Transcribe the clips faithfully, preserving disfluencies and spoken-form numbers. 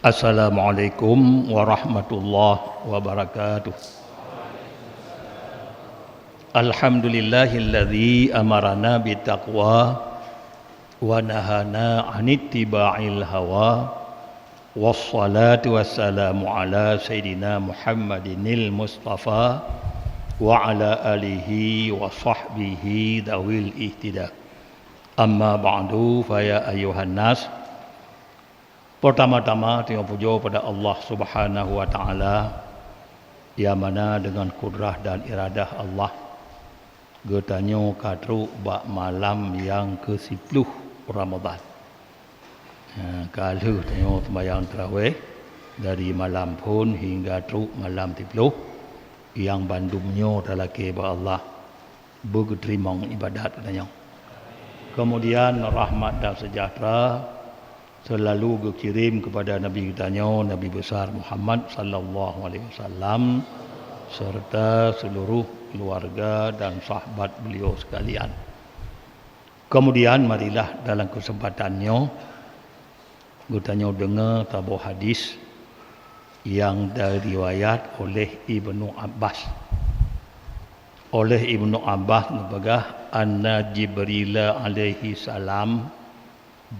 Assalamualaikum warahmatullahi wabarakatuh. Alhamdulillahilladzi amarana bittaqwa wa nahana 'anittiba'il hawa. Wassalatu wassalamu ala sayyidina Muhammadinil Mustafa wa ala alihi wa sahbihi dawil ihtida. Amma ba'du, fa ya ayyuhan nas. Pertama-tama, tanyoe pujoe pada Allah Subhanahu wa Ta'ala, nyang mana deungon kudrah dan iradah Allah, geutanyoe ka trok bak malam nyang keusiploh Ramadhan. Ha, ka lheueh tanyoe seumayang tarawih dari malam phon hingga trok malam siploh, nyang bandum nyoe talakée bak Allah. Beugeuteurimong ibadat geutanyoe. Kemudian rahmat dan sejahtera selalu geukirém kepada Nabi geutanyoe, Nabi Besar Muhammad sallallahu alaihi wasallam, serta seluruh keluarga dan sahabat beliau sekalian. Kemudian, marilah dalam kesempatan nyoe geutanyoe deungoe saboh hadis nyang diriwayat oleh Ibnu Abbas. Oleh Ibnu Abbas geupeugah, "Anna Jibril alaihi salam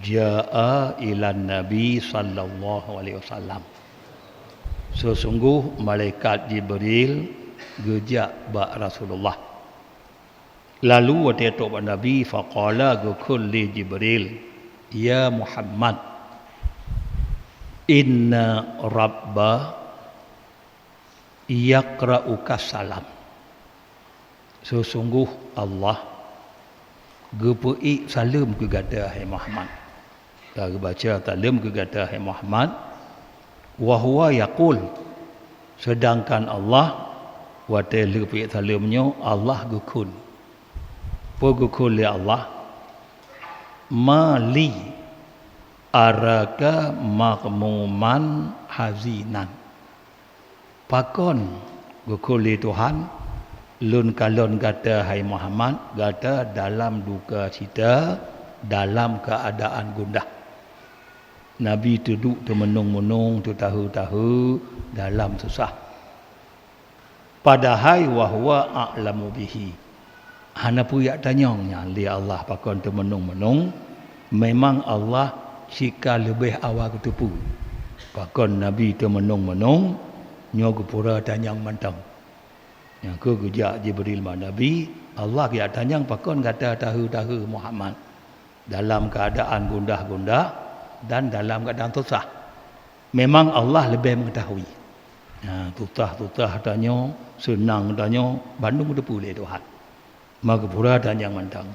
jaa ilan Nabi sallallahu alaihi wasallam." Sesungguh malaikat Jibril geujak bak Rasulullah. Lalu watée trok bak Nabi, faqala, geukheun lé Jibril, "Ya Muhammad, inna Rabba yaqra'uka salam." Sesungguh Allah geupeuék saleuem keu gata, hai Muhammad. Ka geubaca saleuem keu gata, hai Muhammad, wa huwa yaqul, seudangkan Allah watée lheueh peuék saleuem nyoe, Allah geukheun. Peue geukheun lé Allah? "Ma li araka maghmuman hazinan." Pakon, geukheun lé Tuhan, lôn kalon gata, hai Muhammad, gata dalam duka cita, dalam keuadaan gundah. Nabi teuduek teumeunung-meunung, teutahe-tahe dalam susah. Padahai wa huwa a'lamu bihi. Hana peue jak tanyong nyan lé Allah pakon teumeunung-meunung, memang Allah sika leubeh awai geuteupeue. Pakon Nabi teumeunung-meunung, nyoe geupura tanyong mantong. Nyang kheueh geujak Jibril bak Nabi, Allah geujak tanyong pakon gata tahe-tahe Muhammad dalam keuadaan gundah-gundah dan dalam keuadaan susah. Memang Allah leubeh meungeutahui. Ha, susah-susah tanyoe, seunang tanyoe, bandum geuteupeue lé Tuhan. Meugeupura tanyong mantong.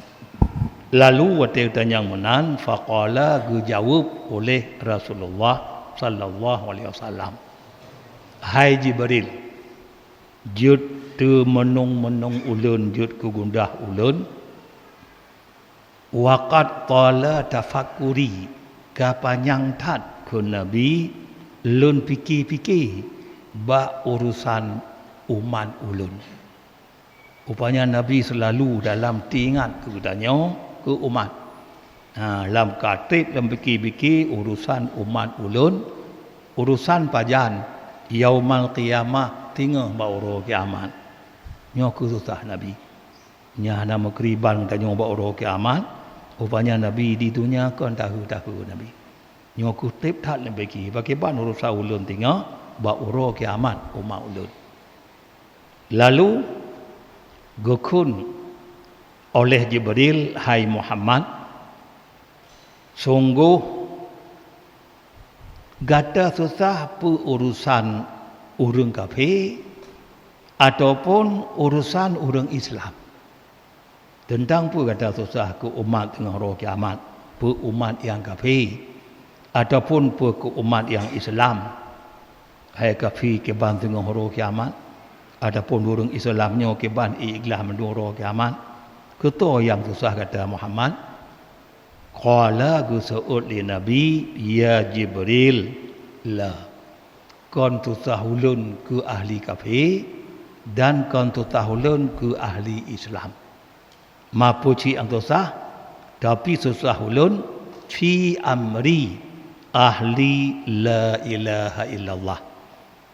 Lalu watée tanyong meunan, faqala, geujaweueb oleh Rasulullah sallallahu alaihi wasallam, "Hai Jibril, jeuet teumeunung-meunung ulôn, jeuet keu gundah ulôn." "Wa qad tala tafakkuri," ka panyang that kheun Nabi, "lôn pike-pike bak urusan umat ulôn." Rupanya Nabi seulalu dalam teuingat keu geutanyoe, keu umat. Ha, lam ka treb lôn pike-pike urusan umat ulôn, urusan pajan, Yaumal Qiyamah, teungoh bak uroe kiamat. Nyoe keuh susah Nabi. Nyan hana meukeuriban tanyoe bak uroe kiamat, rupanya Nabi di donya kon tahe-tahe Nabi. Nyoe keuh treb that lôn pike, pakriban urusan ulôn teungoh bak uroe kiamat umat ulôn. Lalu geukheun oleh Jibril, "Hai Muhammad, sunggoh gata susah peu urusan ureuëng kafé ataupun urusan ureuëng Islam?" Teuntang peue gata susah keu umat teungoh uroe kiamat, peu umat nyang kafé, ataupun peu keu umat nyang Islam? Hai kafé kiban teungoh uroe kiamat, ataupun ureuëng Islam nyoe kiban ié glah meunyoe uroe kiamat? Keu soe nyang susah gata Muhammad? Qala, geuseuôt lé Nabi, "Ya Jibril, la." Kon susah ulôn keu ahli kafé, Dan kon susah ulôn keu ahli Islam. Ma peue cit nyang susah, tapi susah ulôn fi amri ahli la ilaha illallah.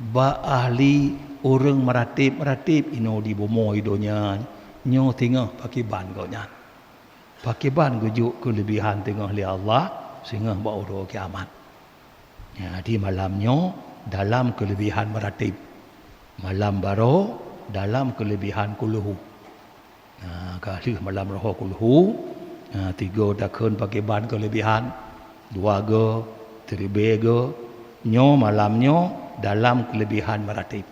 Bak ahli ureuëng meuratéb-meuratéb inoe di bumoe donya nyoe singoh pakriban gobnyan. Pakriban geujok keuleubihan teungoh lé Allah singoh bak uroe kiamat. Ya, di malam nyoe dalam keuleubihan meuratéb. Malam baroe dalam keuleubihan kulhu. Ha, ka lheueh malam roho kulhu, ha, tiga takheun pakriban keuleubihan, dua go, siribée go. Nyoe malam nyoe dalam keuleubihan meuratéb.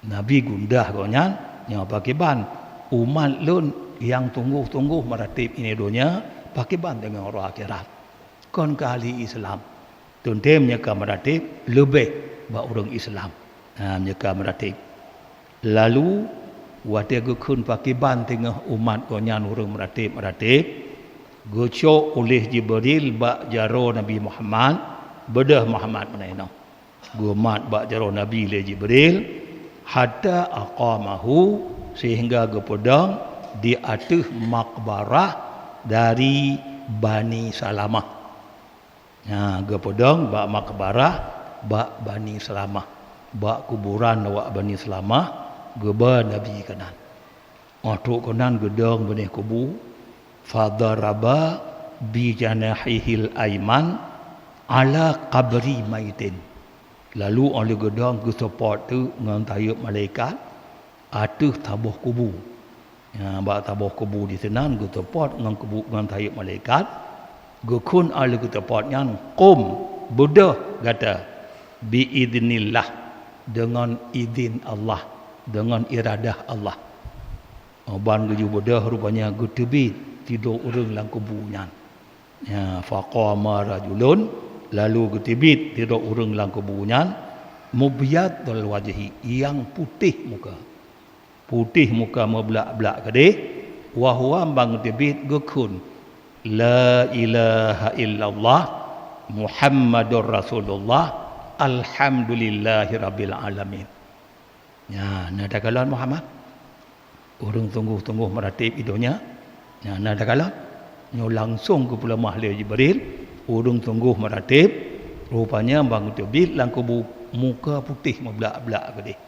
Nabi gundah gobnyan, nyoe pakriban umat lôn nyang tunggôh-tunggôh meuratéb inoe donya, pakriban teungoh uroe akhirat. Kon keu ahli Islam. Teuntée meunyoe ka meuratéb leubeh bak ureuëng Islam. Ha, meunyoe ka meuratéb. Lalu watée geukheun pakriban teungoh umat gobnyan ureuëng meuratéb-meuratéb, geucok uléh Jibril bak jaroe Nabi Muhammad, beudôh Muhammad meunan inoe. Geumat bak jaroe Nabi lé Jibril, hatta aqamahu, sehingga geupeudong di ateueh makbarah dari Bani Salamah. Nah, geupeudong bak makbarah bak Bani Salamah, bak kuburan awak Bani Salamah, geuba Nabi keunan. Óh trok keunan geudong binéh kubu, fadaraba bi janahihil aiman ala qabri maitin. Lalu óh lheueh geudong geuseupôt teuk ngon sayeuep malaikat ateueh saboh kubu. Ya, bak saboh kubu di sinan geuseupôt ngon kubu ngon sayeuep malaikat, geukheun óh lheueh geuseupôt nyan, "Qum, beudôh gata, bi idznillah, deungon idhin Allah, deungon iradah Allah." Oh, ban geujak beudôh rupanya geuteubiet sidroe ureuëng lam kubu nyan. Ya, faqama rajulun, lalu geuteubiet sidroe ureuëng lam kubu nyan, mubyadul wajhi, nyang putéh muka. Putéh muka meublak-blak keudeh, wa huwa ban geuteubiet geukheun, "La ilaha illallah, Muhammadur Rasulullah, alhamdulillahi rabbil alamin." Nyan, na takalon Muhammad. Ureuëng sunggoh-sunggoh meuratéb i donya. Nyan, na takalon. Nyoe langsong geupeuleumah lé Jibril. Ureuëng sunggoh meuratéb. Rupanya ban geuteubiet lam kubu muka putéh meublak-blak keudeh.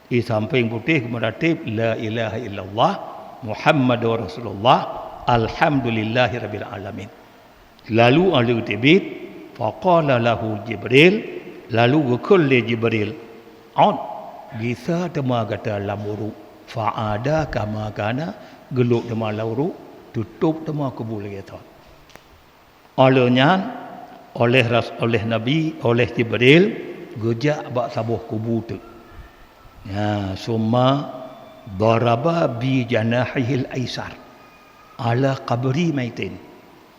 Di sampéng putéh meuratéb, "La ilaha illallah, Muhammadur Rasulullah, alhamdulillahi rabbil alamin." Lalu óh lheueh teubiet, faqala lahu Jibril, lalu geukheun lé Jibril, "Ud, gisa teuma gata lam uruek." Fa'ada kama kana, geulok teuma lam uruek, teutôb teuma kubu lagée thon. Óh lheueh nyan, óh lheueh ras-, óh lheueh Nabi, óh lheueh Jibril, geujak bak saboh kubu teuk. Ya, summa daraba bi janahihil aisar ala qabri maitin.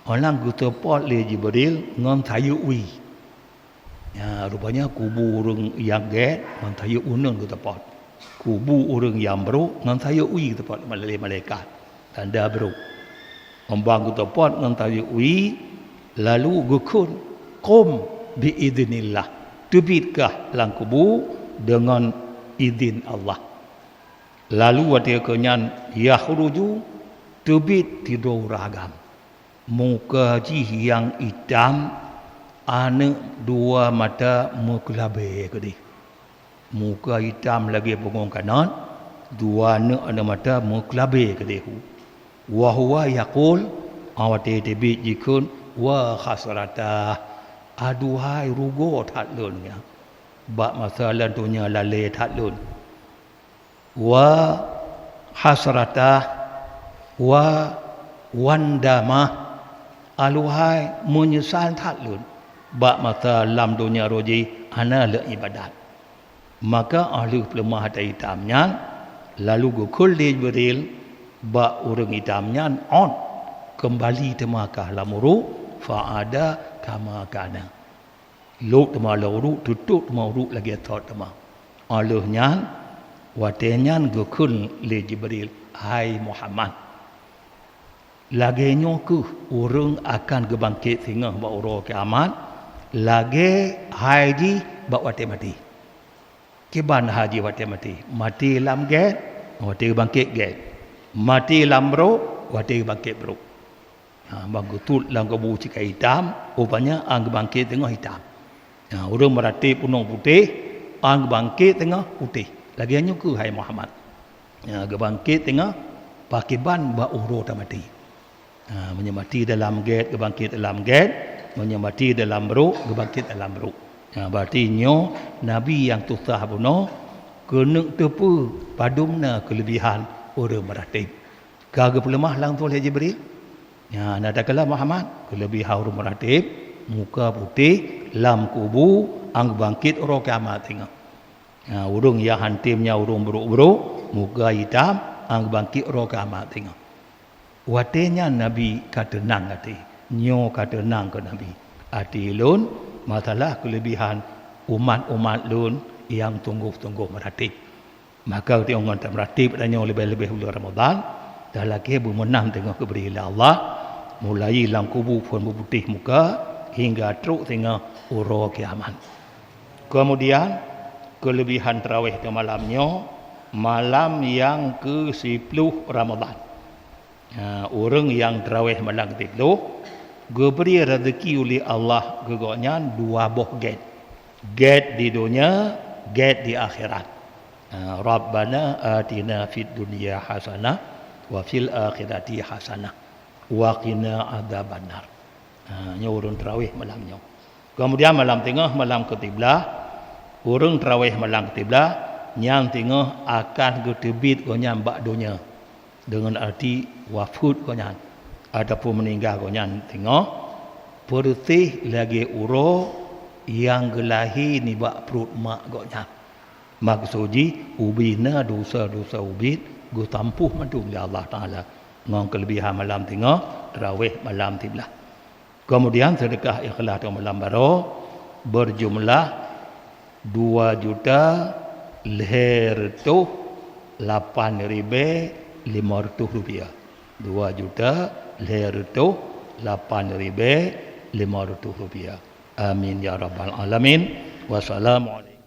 Óh lheueh nyan geuseupôt lé Jibril ngon sayeuep wie. Ya, rupanya kubu ureuëng nyang gét ngon sayeuep uneun geuseupôt. Kubu ureuëng nyang brok ngon sayeuep wie geuseupôt lé malaikat. Tanda brok. Óh ban geuseupôt ngon sayeuep wie, lalu geukheun, "Qum bi idznillah." Teubiet kah lam kubu deungon idhin Allah. Lalu watée keu nyan, yakhruju, teubiet sidroe ureuëng agam. Muka jih nyang itam, aneuëk dua mata meukeulabée keudeh. Muka itam lagée bungong kanot, dua aneuëk aneuëk mata meukeulabée keudeh. Wa huwa yaqul, watée teubiet jikheun, "Wa hasratah, aduhai rugoe that lôn nyan, bak masa lam donya lalée that lôn." Wa hasratah wa wandamah, aduhai meunyeusal that lôn bak masa lam donya roh jih hana lé iébadat. Maka óh lheueh peuleumah ata itam nyan, lalu geukheun lé Jibril bak ureuëng itam nyan, "Ud, keumbali teuma kah lam uruek, fa'ada kama kana." Lok teuma lam uruek, teutôb teuma uruek lagée thot teuma. Óh lheueh nyan, watée nyan geukheun lé Jibril, "Hai Muhammad, lagée nyoe kheueh ureuëng akan geubangket singoh bak uroe kiamat, lagée hai jih bak watée maté." Kiban haji watée maté? Maté lam gét, watée geubangkét gét. Maté lam brok, watée geubangkét brok. Ha, ban geutot lam kubu cit ka itam, rupanya 'an geubangkét teungoh itam. Ha, ureuëng meuratéb unong putéh, 'an geubangkét teungoh putéh. Lagée nyoe keuh hai Muhammad. Ha, geubangkét teungoh pakiban bak uroe tamaté. Ha, meunyoe maté dalam gét, geubangkét dalam gét. Meunyoe maté dalam brok, geubangkét dalam brok. Ha, berarti nyoe Nabi nyang tutoh bunoe keuneuk teupeue padum na keuleubihan ureuëng meuratéb. Ka geupeuleumah langsung lé Jibril. Nyan na takalon Muhammad, keuleubihan ureuëng meuratéb, muka putéh, lam kubu, 'an geubangkét uroe kiamat teungoh. Ha, ureuëng nyang hantom nyan ureuëng brok-brok, muka itam, 'an geubangkét uroe kiamat teungoh. Watée nyan Nabi ka teunang até. Nyoe ka teunang keu Nabi. Até lôn, masalah keuleubihan umat-umat lôn nyang sunggoh-sunggoh meuratéb. Maka teungoh ngon tameuratéb tanyoe leubeh-leubeh buleuen Ramadhan, talakée beumeunam teungoh geubri lé Allah, mulai lam kubu phon beuputéh muka hingga trok teungoh uroe kiamat. Keumudian, keuleubihan tarawih di malam nyoe, malam nyang keu siploh Ramadhan. Ha, ureuëng nyang tarawih malam keu siploh, geubri rezeki ulih Allah keu gobnyan dua boh gét. Gét di donya, gét di akhirat. Ha, "Rabbana atina fid dunya hasanah wa fil akhirati hasanah wa qina adzabannar." Ha, nyoe ureuëng tarawih malam nyoe. Keumudian malam teungoh, malam keu siblaih, ureuëng tarawih malam keu siblaih, nyan teungoh akan geuteubiet gobnyan bak donya. Deungon arti wafeuet gobnyan ataupun meuninggai gobnyan teungoh, peureuséh lagée uroe nyang geulahé nibak pruet mak gobnyan. Maksud jih, ubé na dosa-dosa ubit geusampôh mandum lé Allah Taala. Ngon keuleubihan malam teungoh, tarawih malam siblaih. Keumudian seudeukah ikhlas teungoh malam baroe beujumlah dua juta lhée reutôh lapan ribée limong reutôh rupiah. Dua juta lhée reutôh lapan ribée limong reutôh rupiah. Amin ya rabbal alamin. Wassalamualaikum.